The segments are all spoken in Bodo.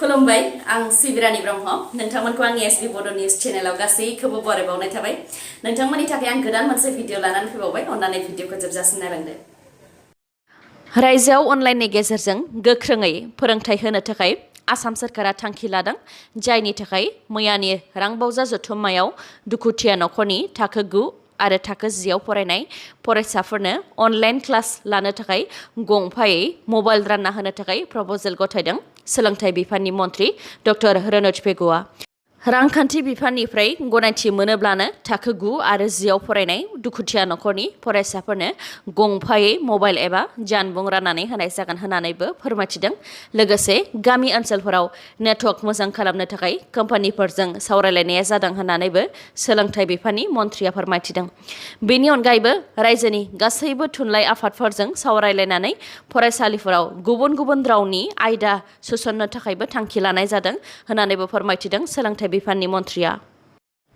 खुलुमबाय आं सिबिरानि ब्रह्म नोंथांमोनखौ आंनि sbbodonews चेनेलाव गासैखौबो बरायबावनाय थाबाय नोंथांमोननि थाखाय आं गोदान मोनसे भिडिअ लानानै फैबावबाय अन्नानै भिडिअखौ जोबजासिम नायलांदो रायजोआव अनलाइननि गेजेरजों गोख्रोङै फोरोंथाय होनो थाखाय आसाम सरकारा थांखि लादों जायनि थाखाय मैयानि रांबावजा जथुम्मायाव दुखुथिया नखरनि थाखो 9 आरो थाखो 10 आव फरायनाय फरायसाफोरनो अनलाइन क्लास लानो थाखाय गंफायै मबाइल रानना होनो थाखाय प्रप'जेल गथायदों सोलोंथाइ बिफाननि मन्थ्रि डक्टर रनोज पेगुआ रांखान्थि बिफाननिफ्राय गनायथि मोनोब्लानो थाखो 9 आरो 10 आव फरायनाय दुखुथिया नखरनि फरायसाफोरनो गंफायै मबाइल एबा जानबुं राननानै होनाय जागोन होननानैबो फोरमायथिदों लोगोसे गामि ओनसोलफोराव नेटवर्क मोजां खालामनो थाखाय कम्पानिफोरजों सावरायलायनाया जादों होननानैबो सोलोंथाइ बिफाननि मन्थ्रिया फोरमायथिदों बेनि अनगायैबो रायजोनि गासैबो थुनलाइ आफादफोरजों सावरायलायनानै फरायसालिफोराव गुबुन गुबुन रावनि आयदा सोसननो थाखायबो थांखि लानाय जादों होननानैबो फोरमायथिदों सोलोंथाइ बिफाननि मन्थ्रिया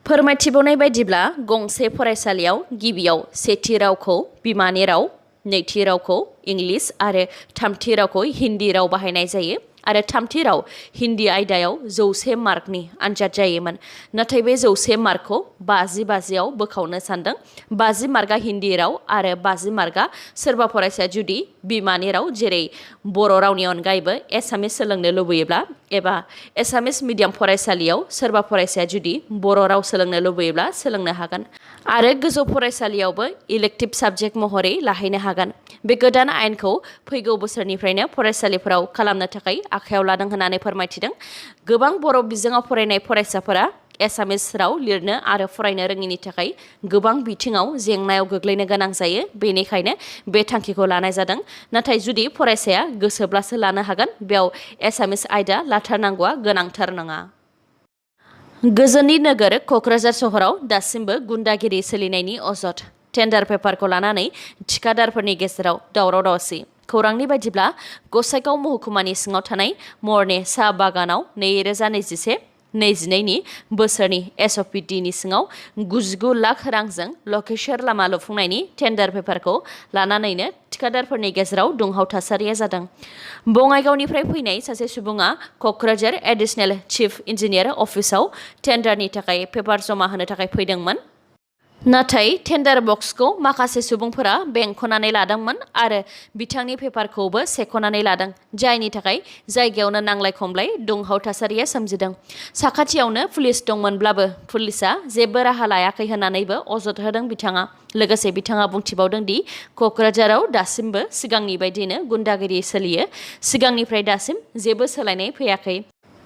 फोरमायथिबावनाय बायदिब्ला गंसे फरायसालियाव गिबियाव सेथि रावखौ बिमानि राव नैथि रावखौ इंलिस आरो थामथि रावखौ हिन्दी राव बाहायनाय जायो आरो थामथि राव हिन्दी आयदायाव 100 मार्कनि आनजाद जायोमोन नाथाय बे 100 मार्कखौ 50-50आव बोखावनो सानदों 50 मार्कआ हिन्दी राव आरो 50 मार्कआ सोरबा फरायसाया जुदि बिमानि राव जेरै बर' रावनि अनगायैबो एसामिस सोलोंनो लुबैयोब्ला एबा एसामिस मिडियाम फरायसालियाव सोरबा फरायसाया जुदि बर' राव सोलोंनो लुबैयोब्ला सोलोंनो हागोन आरो गोजौ फरायसालियावबो इलेक्टिभ साबजेक्ट महरै लाहैनो हागोन बे गोदान आयेनखौ फैगौ बोसोरनिफ्रायनो फरायसालिफोराव खालामनो थाखाय आखायाव लादों होननानै फोरमायथिदों गोबां बर' बिजोङाव फरायनाय फरायसाफोरा एसामिस राव लिरनो आरो फरायनो रोङिनि थाखाय गोबां बिथिङाव जेंनायाव गोग्लैनो गोनां जायो बेनिखायनो बे थांखिखौ लानाय जादों नाथाय जुदि फरायसाया गोसोब्लासो लानो हागोन बेयाव एसामिस आयदा लाथारनांगौआ गोनांथार नङा गोजोननि नोगोर क'क्राझार सहराव दासिमबो गुन्डागिरि सोलिनायनि अजद टेन्डार पेपारखौ लानानै थिखादारफोरनि गेजेराव दावराव दावसि खौरांनि बायदिब्ला गसाइगाव महकुमानि सिङाव थानाय मरने साहा बागानाव 2021-22नि बोसोरनि SOPDनि सिङाव 99 लाख रांजों लकेशर लामा लुफुंनायनि टेन्डार पेपारखौ लानानैनो थिखादारफोरनि गेजेराव दुंहाव थासारिया जादों बङाइगावनिफ्राय फैनाय सासे सुबुङा क'क्राझार एडिशनेल चिफ इन्जिनियार अफिसाव टेन्डारनि थाखाय पेपार जमा होनो थाखाय फैदोंमोन नाथाय टेन्डार बक्सखौ माखासे सुबुंफोरा बेंखनानै लादोंमोन आरो बिथांनि पेपारखौबो सेख'नानै लादों जायनि थाखाय जायगायावनो नांलाय खमलाय दुंहाव थासारिया सोमजिदों साखाथियावनो पुलिस दंमोनब्लाबो पुलिसआ जेबो राहा लायाखै होननानैबो अजद होदों बिथाङा लोगोसे बिथाङा बुंथिबावदों दि क'क्राझाराव दासिमबो सिगांनि बायदिनो गुन्डागिरि सोलियो सिगांनिफ्राय दासिम जेबो सोलायनाय फैयाखै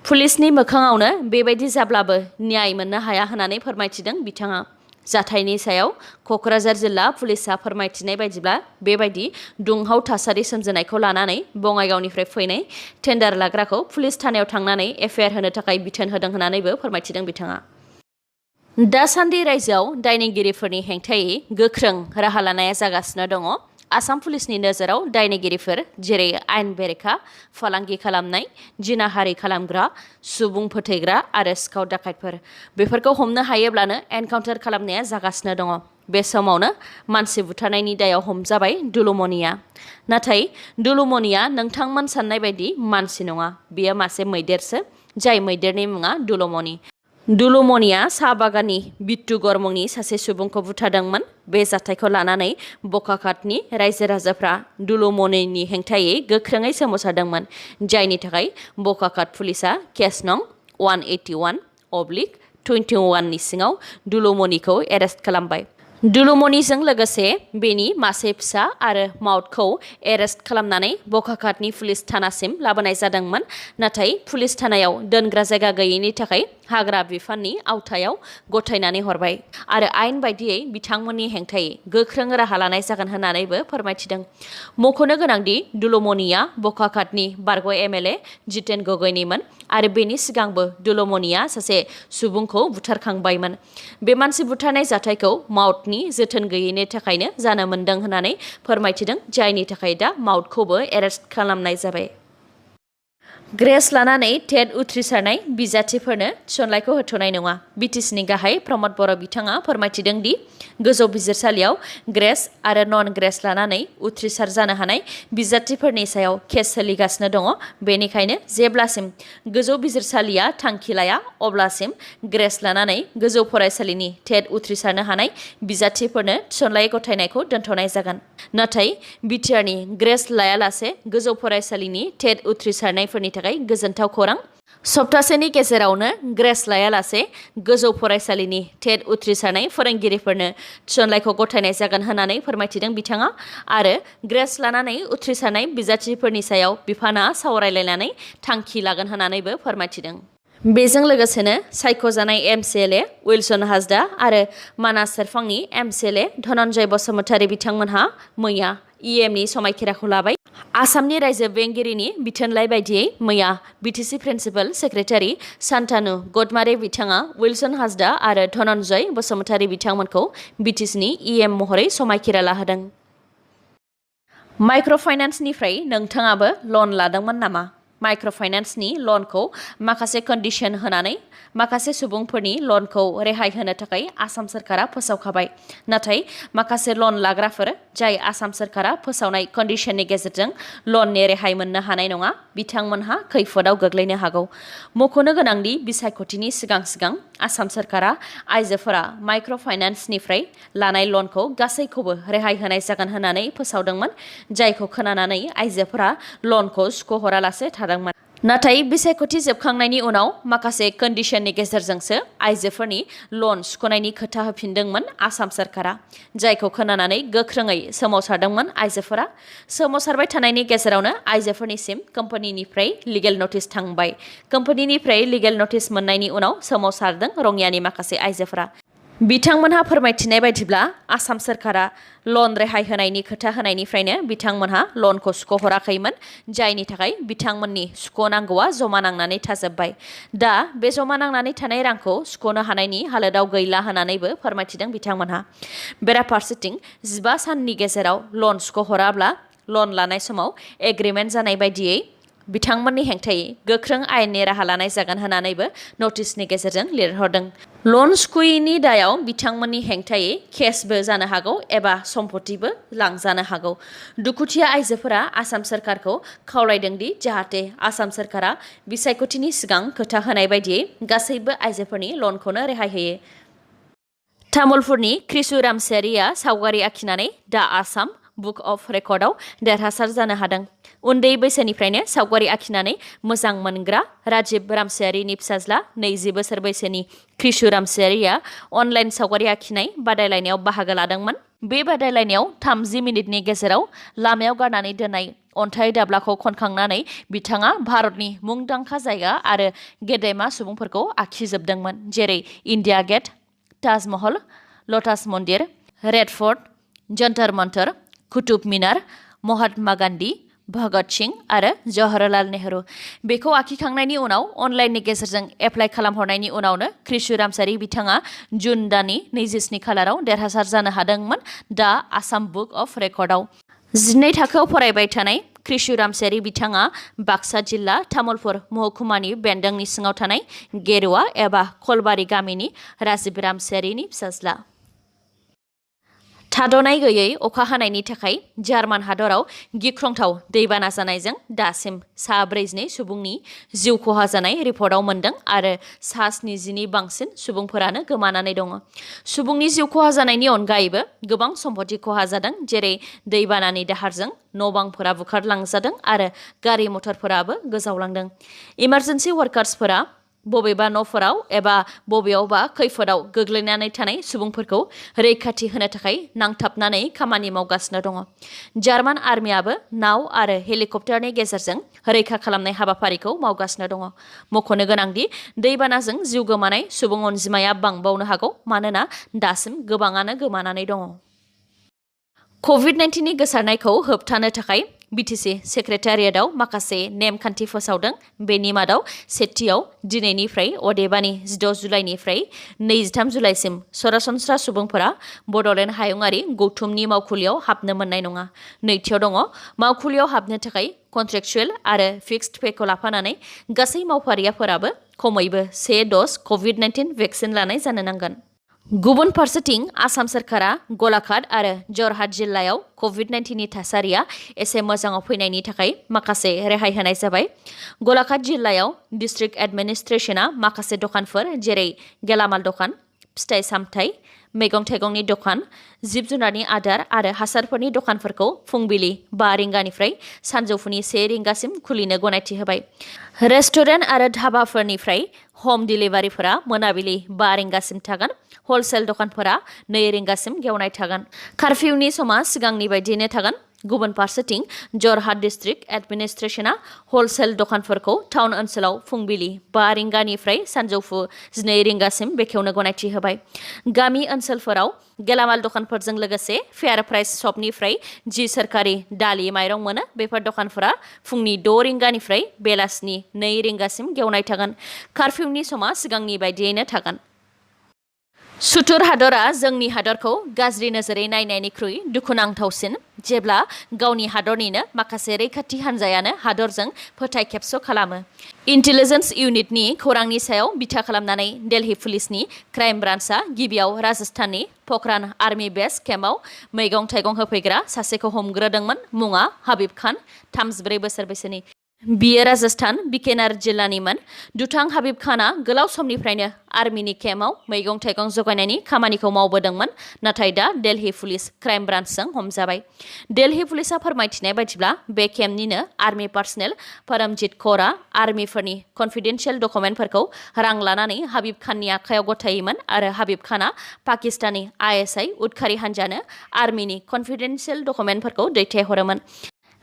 पुलिसनि मोखाङावनो बेबायदि जाब्लाबो न्याय मोननो हाया होननानै फोरमायथिदों बिथाङा जाथायनि सायाव क'क्राझार जिल्ला पुलिसआ फोरमायथिनाय बायदिब्ला बेबायदि दुंहाव थासारि सोमजिनायखौ लानानै बङाइगावनिफ्राय फैनाय टेन्डार लाग्राखौ पुलिस थानायाव थांनानै एफआइआर होनो थाखाय बिथोन होदों होननानैबो फोरमायथिदों बिथाङा दासान्दि रायजोआव दायनिगिरिफोरनि हेंथायै गोख्रों राहा लानाया जागासिनो दङ आसाम पुलिसनि नोजोराव दायनिगिरिफोर जेरै आयेन बेरेखा फालांगि खालामनाय जिनाहारि खालामग्रा सुबुं फोथैग्रा आरो सिखाव दाखायतफोर बेफोरखौ हमनो हायोब्लानो एनकाउन्टार खालामनाया जागासिनो दङ बे समावनो मानसि बुथारनायनि दायाव हमजाबाय दुलुमनिया नाथाय दुलुमनिया नोंथांमोन साननाय बायदि मानसि नङा बियो मासे मैदेरसो जाय मैदेरनि मुङा दुलुमनिया साहा बागाननि बिट्टुगर मुंनि सासे सुबुंखौ बुथारदोंमोन बे जाथायखौ लानानै बकाखातनि रायजो राजाफ्रा दुलुमनिनि हेंथायै गोख्रोङै सोमावसारदोंमन जायनि थाखाय बकाखात पुलिसआ केस नं 181/21 नि सिङाव दुलुमनिखौ एरेस्ट खालामबाय दुलुमनिजों लोगोसे बेनि मासे फिसा आरो माउथखौ एरेस्ट खालामनानै बकाखातनि पुलिस थानासिम लाबोनाय जादोंमोन नाथाय पुलिस थानायाव दोनग्रा जायगा गैयैनि थाखाय हाग्रा बिफाननि आवथायाव गथायनानै हरबाय आरो आयेन बायदियै बिथांमोननि हेंथायै गोख्रों राहा लानाय जागोन होननानैबो फोरमायथिदों मख'नो गोनांदि दुलुमनिया बकाखातनि बारग' MLA जितेन गगैनिमोन आरो बेनि सिगांबो दुलुमनिया सासे सुबुंखौ बुथारखांबायमोन बे मानसि बुथारनाय जाथायखौ माउथनि जोथोन गैयैनि थाखायनो जानो मोन्दों होननानै फोरमायथिदों जायनि थाखाय दा माउथखौबो एरेस्ट खालामनाय जाबाय ग्रेस लानानै टेट उथ्रिसारनाय बिजाथिफोरनो थिसनलाइखौ होथ'नाय नङा। बिटिसिनि गाहाय प्रमद बर' बिथाङा फोरमायथिदों दि गोजौ बिजिरसालियाव ग्रेस आरो नन ग्रेस लानानै उथ्रिसार जानो हानाय बिजाथिफोरनि सायाव केस सोलिगासिनो दङ। बेनिखायनो जेब्लासिम गोजौ बिजिरसालिया थांखि लाया अब्लासिम ग्रेस लानानै गोजौ फरायसालिनि टेट उथ्रिसारनो हानाय बिजाथिफोरनो थिसनलाइ गथायनायखौ दोनथ'नाय जागोन। नाथाय बिटिआरनि ग्रेस लायालासे गोजौ फरायसालिनि टेट उथ्रिसारनायफोरनि थाखाय गोजोनथाव खौरां। सप्तासेनि गेजेरावनो ग्रेस लायालासे गोजौ फरायसालिनि टेट उथ्रिसारनाय फोरोंगिरिफोरनो थिसनलाइखौ गथायनाय जागोन होननानै फोरमायथिदों बिथाङा आरो ग्रेस लानानै उथ्रिसारनाय बिजाथिफोरनि सायाव बिफाना सावरायलायनानै थांखि लागोन होननानैबो फोरमायथिदों। बेजों लोगोसेनो सायख'जानाय एमसिएलए उइलसन हासदा आरो मानास सेरफांनि एमसिएलए धनन्जय बसुमतारी बिथांमोनहा मैया इएमनि समायखिराखौ लाबाय। आसामनि रायजो बेंगिरिनि बिथोनलाइ बायदियै मैया बिटिसि प्रिन्सिपाल सेक्रेटारि सान्तानु गडमारे बिथाङा उइलसन हासदा आरो धनन्जय बसुमतारी बिथांमोनखौ बिटिसिनि इएम महरै समायखिरा लाहोदों। माइक्र' फाइनान्सनिफ्राय नोंथाङाबो लन लादोंमोन नामा? माइक्र' फाइनान्सनि लनखौ माखासे कन्डिशन होनानै माखासे सुबुंफोरनि लनखौ रेहाय होनो थाखाय आसाम सोरखारा फोसावखाबाय। नाथाय माखासे लन लाग्राफोर जाय आसाम सोरखारा फोसावनाय कन्डिशननि गेजेरजों लननि रेहाय मोननो हानाय नङा बिथांमोनहा खैफोदाव गोग्लैनो हागौ। मख'नो गोनांदि बिसायख'थिनि सिगां सिगां आसाम सोरखारा आइजोफोरा माइक्र' फाइनान्सनिफ्राय लानाय लनखौ गासैखौबो रेहाय होनाय जागोन होननानै फोसावदोंमोन, जायखौ खोनानानै आइजोफोरा लनखौ सुख'हरालासे थादोंमोन। नाथाय बिसायख'थि जोबखांनायनि उनाव माखासे कन्डिशननि गेजेरजोंसो आइजोफोरनि लन सुख'नायनि खोथा होफिनदोंमोन आसाम सोरखारा, जायखौ खोनानानै गोख्रोङै सोमावसारदोंमोन आइजोफोरा। सोमावसारबाय थानायनि गेजेरावनो आइजोफोरनिसिम कम्पानिनिफ्राय लिगेल नटिस थांबाय। कम्पानिनिफ्राय लिगेल नटिस मोननायनि उनाव सोमावसारदों रङियानि माखासे आइजोफोरा। बिथांमोनहा फोरमायथिनाय बायदिब्ला आसाम सोरखारा लन रेहाय होनायनि खोथा होनायनिफ्रायनो बिथांमोनहा लनखौ सुख'हराखैमोन, जायनि थाखाय बिथांमोननि सुख'नांगौआ जमा नांनानै थाजोब्बाय। दा बे जमा नांनानै थानाय रांखौ सुख'नो हानायनि हालोदाव गैला होननानैबो फोरमायथिदों बिथांमोनहा। बेराफारसेथिं 15 साननि गेजेराव लन सुख'हराब्ला लन लानाय समाव एग्रिमेन्ट जानाय बायदियै बिथांमोननि हेंथायै गोख्रों आयेननि राहा लानाय जागोन होननानैबो नटिसनि गेजेरजों लिरहरदों। लन सुख'यैनि दायाव बिथांमोननि हेंथायै केसबो जानो हागौ एबा सम्पतिबो लांजानो हागौ। दुखुथिया आइजोफोरा आसाम सोरखारखौ खावलायदों दि जाहाथे आसाम सोरखारा बिसायख'थिनि सिगां खोथा होनाय बायदियै गासैबो आइजोफोरनि लनखौनो रेहाय होयो। तामुलपुरनि कृषु रामसियारिया सावगारि आखिनानै दा आसाम बुक अफ रेकर्डआव देरहासार जानो हादों। उन्दै बैसोनिफ्रायनो सावगारि आखिनानै मोजां मोनग्रा राजिब रामसियारिनि फिसाज्ला 20 बोसोर बैसोनि कृषु रामसियारिया अनलाइन सावगारि आखिनाय बादायलायनायाव बाहागो लादोंमोन। बे बादायलायनायाव 30 मिनिटनि गेजेराव लामायाव गारनानै दोननाय अन्थाइ दाब्लाखौ खनखांनानै बिथाङा भारतनि मुंदांखा जायगा आरो गेदेमा सुबुंफोरखौ आखिजोबदोंमोन, जेरै इन्डिया गेट, ताजमहल, लटास मन्दिर, रेड फोर्ट, जन्तर मन्तर, कुतुब मिनार, महात्मा गान्धी, भगत सिंह आरो जवाहरलाल नेहरू। बेखौ आखिखांनायनि उनाव अनलाइननि गेजेरजों एप्लाइ खालामहरनायनि उनावनो कृषु रामसियारि बिथाङा जुन दाननि 27 खालाराव देरहासार जानो हादोंमोन दा आसाम बुक अफ रेकर्डआव। 12 थाखोआव फरायबाय थानाय कृषु रामसियारि बिथाङा बाक्सा जिल्ला तामुलपुर महकुमानि बेन्दोंनि सिङाव थानाय गेरुवा एबा खलबारि गामिनि राजिब रामसियारिनि फिसाज्ला। थाद'नाय गैयै अखा हानायनि थाखाय जार्मान हादराव गिख्रंथाव दैबाना जानायजों दासिम सा 42 सुबुंनि जिउ खहा जानाय रिपर्टआव मोन्दों आरो सा 70नि बांसिन सुबुंफोरानो गोमानानै दङ। सुबुंनि जिउ खहा जानायनि अनगायैबो गोबां सम्पति खहा जादों, जेरै दैबानानि दाहारजों न'-बांफोरा बुखारलांजादों आरो गारि मटरफोराबो गोजावलांदों। इमारजेन्सि वार्कार्सफोरा बबेबा न'फोराव एबा बबेयावबा खैफोदाव गोग्लैनानै थानाय सुबुंफोरखौ रैखाथि होनो थाखाय नांथाबनानै खामानि मावगासिनो दङ। जार्मान आर्मियाबो नाव आरो हेलिकप्टारनि गेजेरजों रैखा खालामनाय हाबाफारिखौ मावगासिनो दङ। मख'नो गोनांदि दैबानाजों जिउ गोमानाय सुबुं अनजिमाया बांबावनो हागौ, मानोना दासिम गोबाङानो गोमानानै दङ। कभिड-19नि गोसारनायखौ होबथानो थाखाय बिटिसि सेक्रेटारियेटआव माखासे नेमखान्थि फोसावदों। बेनि मादाव सेथियाव दिनैनिफ्राय अदेबानि 16 जुलाइनिफ्राय 23 जुलाइसिम सरासनस्रा सुबुंफोरा बड'लेण्ड हायुङारि गौथुमनि मावखुलियाव हाबनो मोननाय नङा। नैथियाव दङ मावखुलियाव हाबनो थाखाय कन्ट्रेक्चुएल आरो फिक्सड पेखौ लाफानानै गासै मावफारियाफोराबो खमैबो 1 ड'ज कभिड-19 भेक्सिन लानाय जानो नांगोन। गुबुन फारसेथिं आसाम सरकारा गलाघाट आरो जरहाट जिल्लायाव कभिड-19नि थासारिया एसे मोजाङाव फैनायनि थाखाय माखासे रेहाय होनाय जाबाय। गलाघाट जिल्लायाव डिस्ट्रिक्ट एडमिनिस्ट्रेशना माखासे दखानफोर जेरै गेलामाल दखान, फिथाइ सामथाइ, मैगं थाइगंनि दखान, जिब जुनारनि आदार आरो हासारफोरनि दखानफोरखौ फुंबिलि 5 रिंगानिफ्राय सानजौफुनि 1 रिंगासिम खुलिनो गनायथि होबाय। रेस्टुरेन्ट आरो धाबाफोरनिफ्राय हम डिलिभारिफोरा मोनाबिलि 5 रिंगासिम थागोन। हलसेल दखानफोरा 2 रिंगासिम गेवनाय थागोन। कार्फिउनि समा सिगांनि बायदियैनो थागोन। गुबुन फारसेथिं जरहाट डिस्ट्रिक्ट एडमिनिस्ट्रेशना हलसेल दखानफोरखौ टाउन ओनसोलाव फुंबिलि 5 रिंगानिफ्राय सानजौफु 2 रिंगासिम बेखेवनो गनायथि होबाय। गामि ओनसोलफोराव गेलामाल दखानफोरजों लोगोसे फेयार प्राइस शपनिफ्राय जि सोरखारि दालि माइरं मोनो बेफोर दखानफोरा फुंनि 6 रिंगानिफ्राय बेलासिनि 2 रिंगासिम गेवनाय थागोन। कार्फिउनि समा सिगांनि बायदियैनो थागोन। सुथुर हादरा जोंनि हादरखौ गाज्रि नोजोरै नायनायनिख्रुइ दुखुनांथावसिन जेब्ला गावनि हादरनिनो माखासे रैखाथि हान्जायानो हादरजों फोथाय खेबस' खालामो। इन्टेलिजेन्स इउनिटनि खौरांनि सायाव बिथा खालामनानै दिल्ली पुलिसनि क्राइम ब्रान्चआ गिबियाव राजस्थाननि प'खरान आर्मि बेस केम्पआव मैगं थाइगं होफैग्रा सासेखौ हमग्रोदोंमोन। मुङा हाबिब खान, 34 बोसोर बैसोनि। बियो राजस्थान बिकेनेर जिल्लानिमोन। दुथां हाबिब खानआ गोलाव समनिफ्रायनो आर्मिनि केम्पआव मैगं थाइगं जगायनायनि खामानिखौ मावबोदोंमोन, नाथाय दा दिल्ली पुलिस क्राइम ब्रान्चजों हमजाबाय। दिल्ली पुलिसआ फोरमायथिनाय बायदिब्ला बे केम्पनिनो आर्मि पार्सनेल परमजीत कौरआ आर्मिफोरनि कन्फिडेन्सियेल डकुमेन्टफोरखौ रां लानानै हाबिब खाननि आखायाव गथायोमोन आरो हाबिब खानआ पाकिस्तानी ISI उदखारि हान्जानो आर्मिनि कन्फिडेन्सियेल डकुमेन्टफोरखौ दैथायहरोमोन।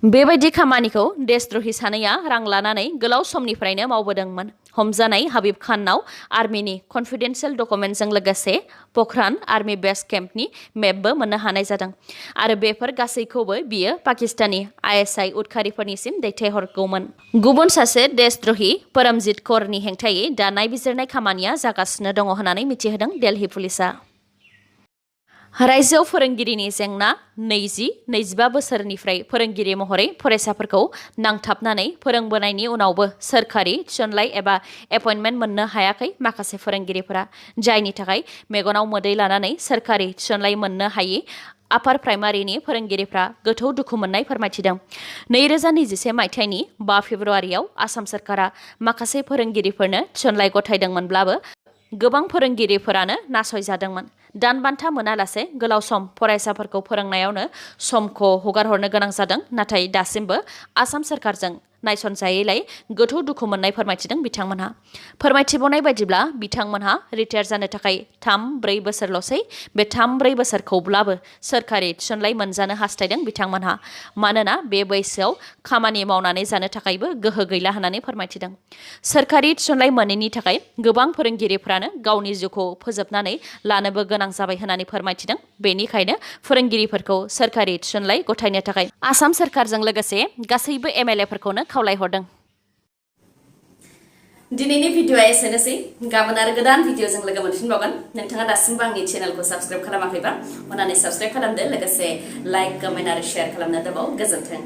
बेबायदि खामानिखौ देशद्र'हि सानैया रां लानानै गोलाव समनिफ्रायनो मावबोदोंमोन। हमजानाय हाबिब खाननाव आर्मिनि कन्फिडेन्सियेल डकुमेन्टजों लोगोसे प'खरान आर्मि बेस केम्पनि मेपबो मोननो हानाय जादों आरो बेफोर गासैखौबो बियो पाकिस्तानी ISI उदखारिफोरनिसिम दैथायहरगौमोन। गुबुन सासे देशद्र'हि परमजीत कौरनि हेंथायै दा नायबिजिरनाय खामानिया जागासिनो दङ होननानै मिथिहोदों दिल्ली पुलिसआ। रायजोआव फोरोंगिरिनि जेंना 20-25 बोसोरनिफ्राय फोरोंगिरि महरै फरायसाफोरखौ नांथाबनानै फोरोंबोनायनि उनावबो सोरखारि थिसनलाइ एबा एपइन्टमेन्ट मोननो हायाखै माखासे फोरोंगिरिफोरा, जायनि थाखाय मेगनाव मोदै लानानै सोरखारि थिसनलाइ मोननो हायै आपार प्राइमारिनि फोरोंगिरिफ्रा गोथौ दुखु मोननाय फोरमायथिदों। 2021 मायथाइनि 5 फेब्रुआरियाव आसाम सरकारा माखासे फोरोंगिरिफोरनो थिसनलाइ गथायदोंमोनब्लाबो गोबां फोरोंगिरिफोरानो नासयजादोंमोन। दानबान्था मोनालासे गोलाव सम फरायसाफोरखौ फोरोंनायावनो समखौ हगारहरनो गोनां जादों, नाथाय दासिमबो आसाम सरकारजों नायसनजायैलाय गोथौ दुखु मोननाय फोरमायथिदों बिथांमोनहा। फोरमायथिबावनाय बायदिब्ला बिथांमोनहा रिटायार जानो थाखाय 3-4 बोसोरल'सै। बे 3-4 बोसोरखौब्लाबो सोरखारि थिसनलाइ मोनजानो हास्थायदों बिथांमोनहा, मानोना बे बैसोआव खामानि मावनानै जानो थाखायबो गोहो गैला होननानै फोरमायथिदों। सोरखारि थिसनलाइ मोनैनि थाखाय गोबां फोरोंगिरिफ्रानो गावनि जिउखौ फोजोबनानै लानोबो गोनां जाबाय होननानै फोरमायथिदों। बेनिखायनो फोरोंगिरिफोरखौ सोरखारि थिसनलाइ गथायनो थाखाय आसाम सरकारजों लोगोसे गासैबो MLA-फोरखौनो खावलायहरदों। दिनैनि भिडिअ'आ एसेनोसै। गाबोन आरो गोदान भिडिअ'जों लोगो मोनफिनबावगोन। नोंथाङा दासिमबो आंनि चेनेलखौ साबस्क्राइब खालामाखैबा अन्नानै साबस्क्राइब खालामदो, लोगोसे लाइक, कमेन्ट आरो शेयार खालामनो दाबाव। गोजोन्थों।